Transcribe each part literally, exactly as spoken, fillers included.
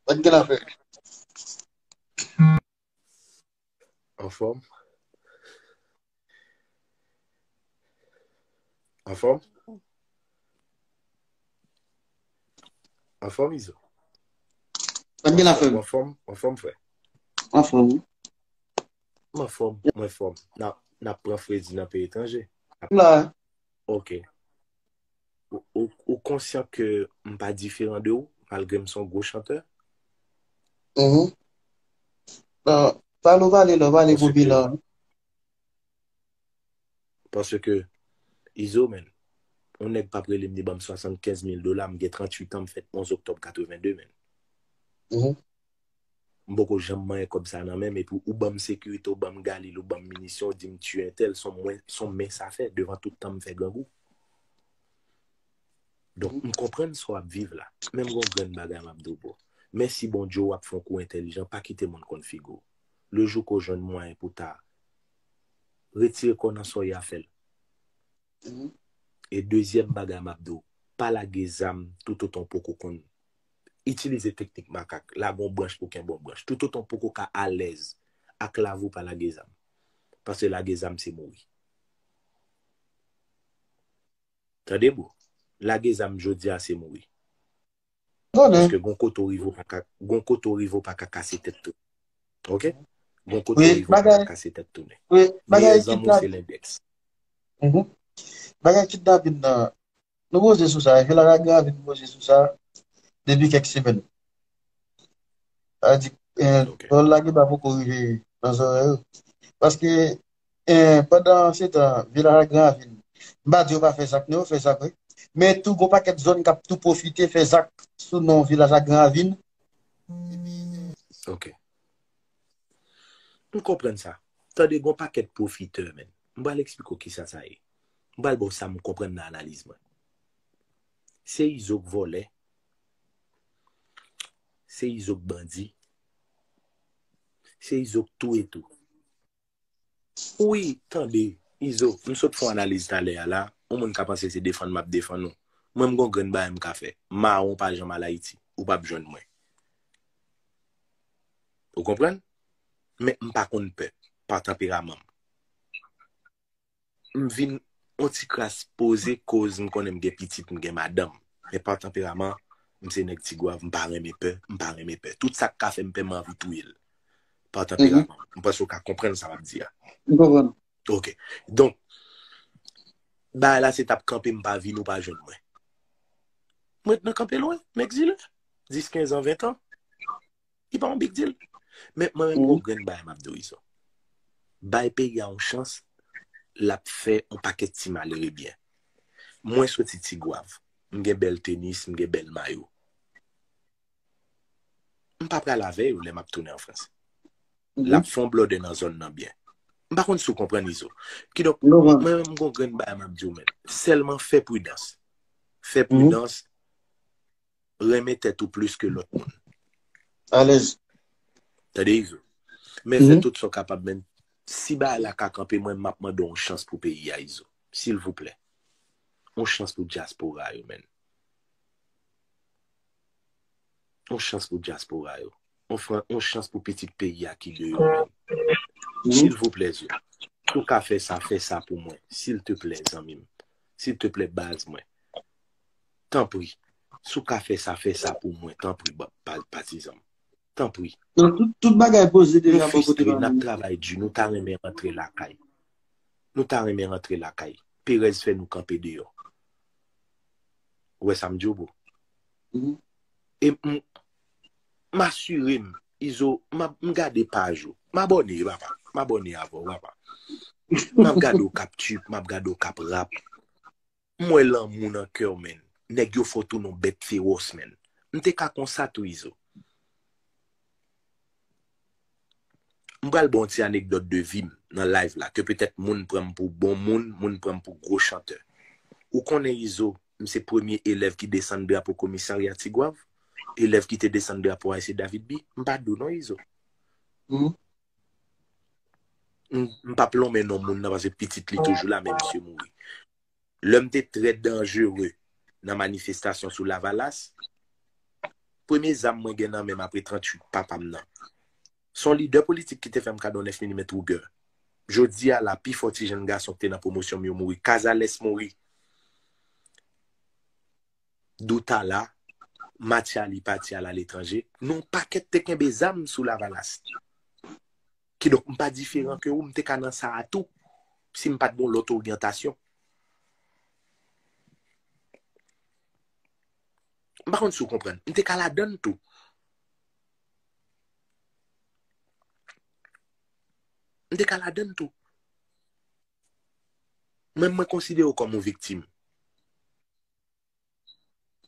Mwen gen afè. Anfòm? Anfòm? Anfòm, Izo? Mwen gen afè. Anfòm, anfòm, frè? Anfòm. M anfòm, mwen fòm. N ap, n ap pran fredi nan peyi etranje. La. Ok. Ou, ou, ou konsyan ke m pa diferan de ou, malgre m se yon gwo chantè? Mhm. Bon, pale ou pale la, pale pou bilan. Paske, Izo, men, yon nèg p ap rele m, li ban m swasannkenz mil dola, m gen tranntuit an, m fèt onz oktòb katrevenn de, men. Mhm. M poko janm manyen kòb sa nan men m, epi ou ban m sekirite, ou ban m galil, ou ban m minisyon, ou di m tiye entèl, se yon mwen, se yon men sa fè, devan tout tan m fè grangou. Donk, m konprann sa w ap viv la. Men m gon grenn bagay m ap di w, bro. Mèsi Bondye w ap fè yon kou entèlijan, pa kite moun konn figi w. Le jou ke w jwenn mwayen pou ta retire kò w nan sa w ye a, fè l. E dezyèm bagay m ap di w, pa lage zam toutotan w poko konn itilize teknik makak, lage yon branch pou kenbe yon branch. Toutotan w poko ka alèz ak lavi w, pa lage zam. Paske lage zam se mouri. Tande, bro. Lage zam jodi a se mouri. Paske gon kote w rive w pa ka, gon kote w rive w pa ka kase tèt tou. Ok? Gon kote w rive w pa ka kase tèt tounen. Meyè zanmi w se lendèks. Bagay kidnapin nan, nou poze sou sa, Vila Lagravin poze sou sa depi kèk semèn. Sa di, lè w lage ba poko rive nan zòrèy ou. Paske, pandan se tan, Vila Lagravin, m pa di yo pa fè zak, non, yo fè zak, wi. Men tou, gon pakèt zòn k ap tou pwofite fè zak sou non Vila Lagravin. Ok. M konprann sa. Tande, gon pakèt pwofitè, men. M pral eksplike w kisa sa ye. M pral ba w sa m konprann nan analiz mwen. Se Izo k vòlè. Se Izo k bandi. Se Izo k touye tou. Wi, tande, Izo, m sot fè yon analiz talè a la, yon moun ka panse se defann m ap defann ou. Mwen, m gon grenn bagay m ka fè. Mawon pa janm al Ayiti, ou p ap jwenn mwen. Ou konprann? Men m pa konn pè, pa tanperaman m. M vin yon ti kras poze koz m konnen m gen pitit, m gen madanm. Men pa tanperaman, m se nèg Tigwav, m pa renmen pè, m pa renmen pè. Tout sa k ka fè m pè, m anvi touye l. Pa tanperaman. M panse w ka konprann sa m ap di a. M konprann. Ok. Donk, bagay la se t ap kanpe, m pa vin, ou pa jwenn mwen. Mwen ret nan kanpe lwen, m egzile. Dis, kenz an, ven tan. Li pa yon big deal. Men mwen menm, gon grenn bagay m ap di w, Izo. Bay peyi a yon chans, l ap fè yon pakèt ti malere byen. Mwen soti Tigwav. M gen bèl tenis, m gen bèl mayo. M pa pral avè yo lè m ap tounen an Frans. L ap fè yon blòdè nan zòn nan byen. M pa konn si w konprann, Izo. Kidonk, mwen menm, m gon grenn bagay m ap di w, men. Sèlman fè pridans. Fè pridans. Renmen tèt ou plis ke lòt moun. Alèz. Tande, Izo. Men fè tout sa w kapab, men si bagay la ka kanpe, mwen, m ap mande w yon chans pou peyi a, Izo. Silvouplè. Yon chans pou dyaspora yo, men. Yon chans pou dyaspora yo. Yon fran, yon chans pou pitit peyi a ki deyò, men. Silvouplè, Zo. Si w ka fè sa, fè sa pou mwen. Silteplè, zanmi m. Silteplè, baz mwen. Tanpri. Si w ka fè sa, fè sa pou mwen. Tanpri, patizan m. Tanpri. Tout bagay poze deja bò kote pa nou. Nou fristré, n ap travay di, nou ta renmen rantre lakay. Nou ta renmen rantre lakay. Perèz fè nou kanpe deyò. Ou wè sa m di w, bro? E m, m asire m, Izo, m ap, m gade paj ou. M abòne, papa. M abòne avè w, papa. M ap gade w k ap trip, m ap gade w k ap rap. M wè lanmou nan kè w, men. Nèg yo fè w tounen yon bèt fewòs, men. M te ka konsa tou, Izo. M pral ba w yon ti anekdòt de vi m nan live la, ke petèt moun pran m pou bon moun, moun pran m pou gwo chantè. Ou konnen, Izo, m se premye elèv ki desann drapo komisarya Tigwav, elèv ki te desann drapo a se David B. M pa di w non, Izo. M, m p ap lonmen non moun nan, paske pitit li toujou la, men misye mouri. Lè m te trè danjere nan manifestasyon sou Lavalas, Premye zam mwen gen nan men m apre tranntuit papa m nan. Se yon lidè politik ki te fè m kado nèf milimèt Ruger. Jodi a la, pi fò ti jenn gason ki te nan pwomosyon m yo mouri. Kazales mouri. Doutala, Mathiali pati al aletranje. Nou pakèt te kenbe zam sou Lavalas. Kidonk, m pa diferan ke ou, m te ka nan sa a tou, si m pa t gen yon lòt oryantasyon. M pa konn si w konprann. M te ka ladann tou. M te ka ladann tou. Mwen, mwen konsidere w kòm yon viktim.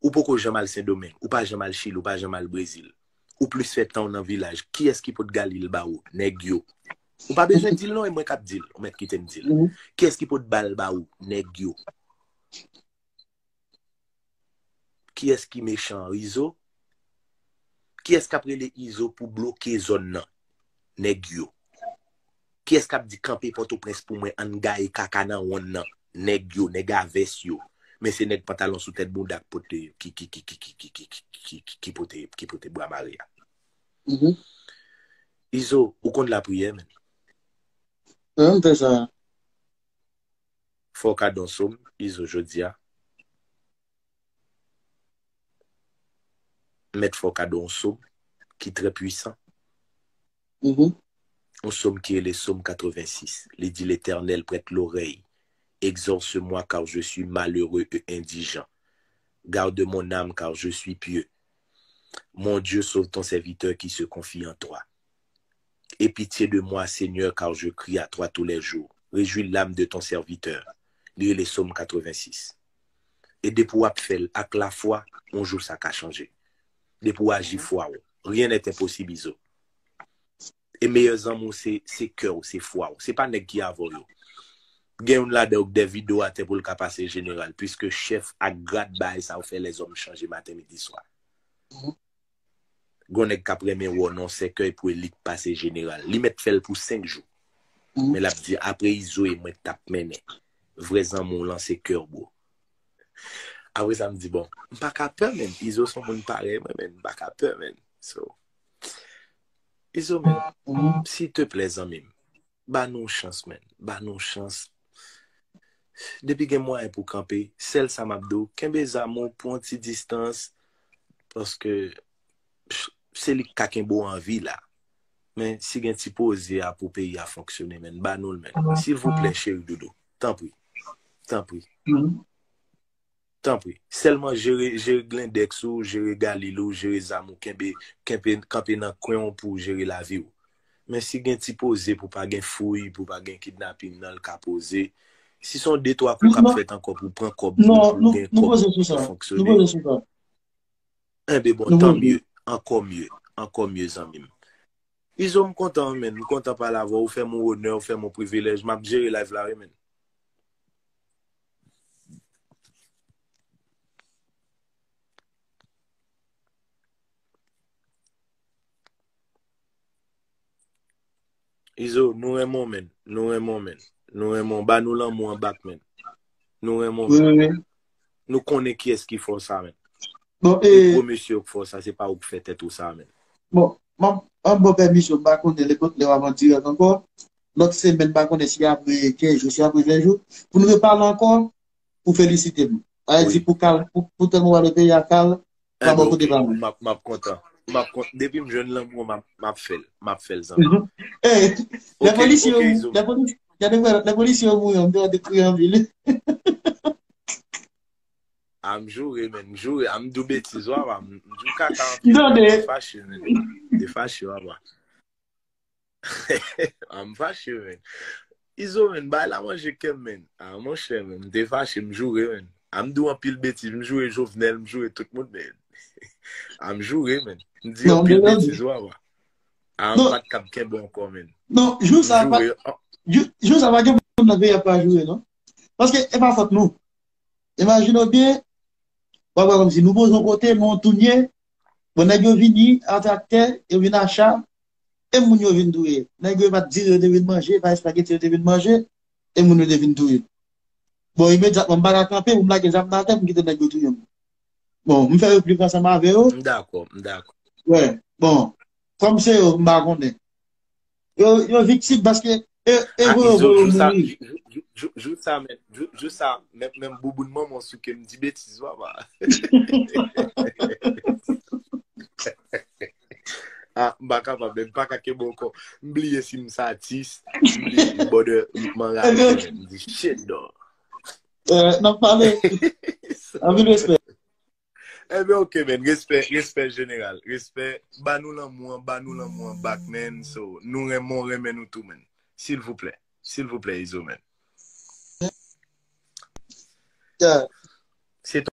Ou poko janm al Sendomeng, ou pa janm al Chili, ou pa janm al Brezil. Ou plis fè tan w nan vilaj. Kiyès ki pot Galil ba ou? Nèg yo. Ou pa bezwen di l non, e mwen k ap di l. Ou mèt kite m di l. Kiyès ki pot bal ba ou? Nèg yo. Kiyès ki mechan an? Izo? Kiyès k ap rele Izo pou bloke zòn nan? Nèg yo. Kiyès k ap di kanpe Pòtoprens pou mwen, ann gaye kaka nan wonn nan? Nèg yo, nèg a vès yo. Men se nèg pantalon sou tèt bounda k pote, ki, ki, ki, ki, ki, ki, ki, ki, ki, ki pote, ki pote bwa mare a. Izo, ou konn lapriyè, men. Fò w ka don sòm, Izo, jodi a. Mèt fò w ka don yon sòm ki trè pwisan. Yon sòm ki rele Sòm katrevensis. Li di, L'Éternel, prête l'oreille, exauce-moi, car je suis malheureux et indigent. Garde mon âme, car je suis pieux. Mon Dieu, sauve ton serviteur qui se confie en toi. Aie pitié de moi, Seigneur, car je crie à toi tous les jours. Réjouis l'âme de ton serviteur. Li rele Sòm katrevensis. E depi w ap fè l ak lafwa, yon jou sa ka chanje. Depi w aji fwa w, rien n'est impossible, Izo. E meyè zanmi w se, se kè w, se fwa w. Se pa nèg ki avè w yo. Gen youn ladan yo k dèyè rido atè pou l ka pase jeneral, piske chèf ak grad bagay sa yo fè lèzòm chanje maten, midi, swa. Gon nèg k ap renmen wè w nan sèkèy pou elit pase jeneral. Li mèt fè l pou senk jou. Men l ap di, apre Izo e mwen t ap mennen. Vrè zanmi w lan se kè w, bro. Apre sa, m di, bon, m pa ka pè, men. Izo se yon moun parèy mwen, men. M pa ka pè, men. So, Izo, men, silteplè, zanmi m, ba nou chans, men. Ba nou chans. Depi gen mwayen pou kanpe, sèl sa m ap di w, kenbe zam ou, pran ti distans, paske se li k ka kenbe w an vi la. Men si gen ti poze a pou peyi a fonksyone, men, ba nou l, men. Silvouplè, cheri doudou. Tanpri. Tanpri. Tanpri. Sèlman jere, jere glendèks ou, jere galil ou, jere zam ou, kenbe, kenbe, kanpe nan kwen w pou w jere lavi w. Men si gen ti poze pou pa gen fouy, pou pa gen kidnaping nan, l ka poze. Si se yon de twa kou k ap fèt ankò pou pran kòb, pou, pou gen kòb pou fonksyone. Enben bon, tan mye, ankò mye, ankò mye, zanmi m. Izo, m kontan, men, m kontan pale avè w, ou fè m yon onè, ou fè m yon privilèj, m ap jere live la, wi, men. Izo, nou renmen w, men. Nou renmen w, men. Nou renmen w. Ba nou lanmou an bak, men. Nou renmen w, men. Nou konnen kiyès ki fè w sa, men. Bon, e gwo mesye yo k fè w sa, se pa ou k fè tèt ou sa, men. Bon, m ap, m ap ba w pèmisyon, m pa konnen lè, lè w ap an dirèk ankò. Lòt semèn, m pa konnen si apre kenz jou, si apre ven jou, pou nou repale ankò, pou felisite m. Sa vle di pou kal, pou, pou tèlman w ale peyi a kal, pa bò kote pa mwen. M ap, m ap kontan. M ap kontan. Depi m jwenn lanmou, m ap, m ap fè l. M ap fè l, zanmi. Lè polisye yo, lè polisye, gade mwen, lè polisye yo mouri, m te kriye anpil. A, m joure, men, m joure. A, m di w betiz, wa, wa. M di w kaka anpil, men. M te fache, men. M te fache, wa, wa. A, m fache, men. Izo, men, bay la manje kè m, men. A, monchè, men, m te fache, m joure, men. A, m di w anpil betiz, m joure Jovenel, m joure tout moun, men. A, m joure, men. M di anpil betiz, wa, wa. A, m pa t kab kenbe ankò, men. Non, jou sa, pa, jou, jou sa, pa gen moun nan peyi a pa joure, non. Paske e pa fòt nou. Imajine w byen, w ap wè kòmsi nou poze yon kote, nou antounye, bon, nèg yo vini a traktè, yo vin a cha, e moun yo vin touye. Nèg yo pa t dire yo te vin manje, pa espageti yo te vin manje, e moun yo te vin touye. Bon, imedyatman, m pa ka kanpe pou m lage zam nan atè pou m kite nèg yo touye m. Bon, m fè replik ansanm avè yo. M dakò, m dakò. Wè, bon, kòm se yo, m pa konnen. Yo, yo viktim paske e, e Ah, voye Izo, voye jou sa, mouri. Jou, jou, jou sa, men, jou, jou sa, menm, menm bouboun manman souke m di betiz, papa. Ah, m pa kapab, men m pa ka kenbe ankò. M bliye si m satis, m bliye m bòdè, m anraje, men m di shit, dog. Euh, n ap pale. Anpil respè. Ebyen, ok, men, respè, respè jeneral, respè, ba nou lanmou an, ba nou lanmou an back, man, so, nou renmen, renmen nou tou, man, silvouplè, silvouplè, Izo, man. Yeah. Se